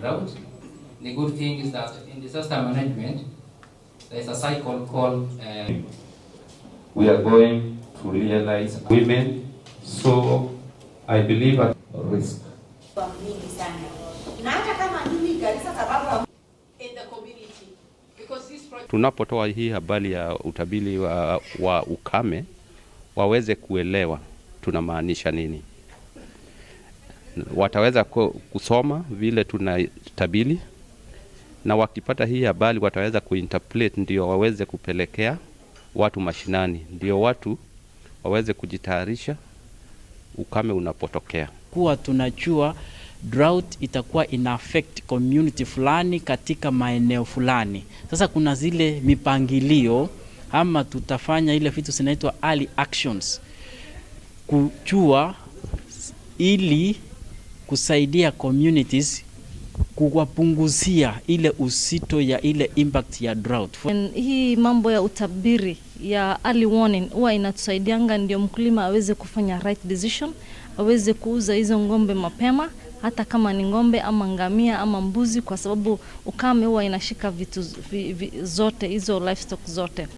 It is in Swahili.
drought. The good thing is that in disaster management, there is a cycle called We are going to realize women, so I believe at risk. Kwa mingi sana na hata kama mimi Garissa sababu in the community because this project Tunapotoa hii habari ya utabiri wa ukame, waweze kuelewa tunamaanisha nini. Wataweza kusoma vile tunatabiri, na wakipata hii habari wataweza kuinterpret, ndio waweze kupelekea watu mashinani, ndio watu waweze kujitayarisha ukame unapotokea. Kuwa tunajua drought itakuwa ina affect community fulani katika maeneo fulani. Sasa kuna zile mipangilio ama tutafanya ile vitu zinaitwa early actions kujua ili kusaidia communities kuwapunguzia ile uzito ya ile impact ya drought. Hii mambo ya utabiri ya early warning huwa inatusaidianga ndio mkulima aweze kufanya right decision, aweze kuuza hizo ng'ombe mapema, hata kama ni ng'ombe ama ngamia ama mbuzi, kwa sababu ukame huwa inashika vitu zote hizo livestock zote.